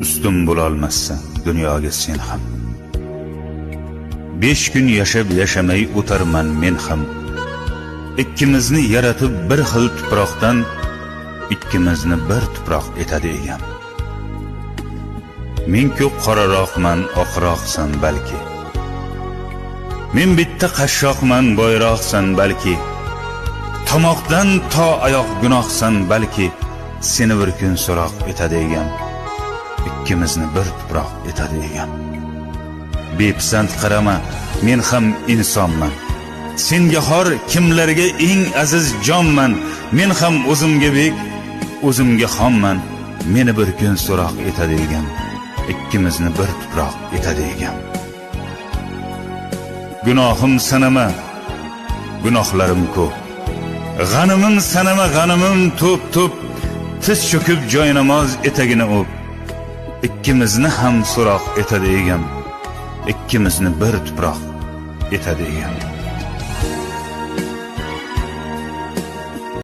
Ustun bo'lolmassan dunyoga sen ham. 5 kun yashab yashamay o'tarman men ham. Ikkimizni yaratib bir xil tuproqdan, ikkimizni bir tuproq etadi egam. Men ko'p qoraroqman, oqroqsan balki. Men bitta qashshoqman, boyroqsan balki. Tomoqdan to oyoq gunohsan balki. Seni bir kun so'roq etadi egam. Ikkimizni bir tuproq etadi egam. Bepisand qarama, men ham insonman. Senga xor kimlarga eng aziz jonman. Men ham o'zimga bek, o'zimga xonman. Meni bir kun so'roq etadi egam. Ikkimizni bir tuproq etadi egam. Gunohim sanama, gunohlarim ko'p. G'animim sanama, g'animim to'p to'p. Tiz cho'kib joy namoz etagini o'p. Ikkimizni ham so'roq etadi egam. Ikkimizni bir tuproq etadi egam.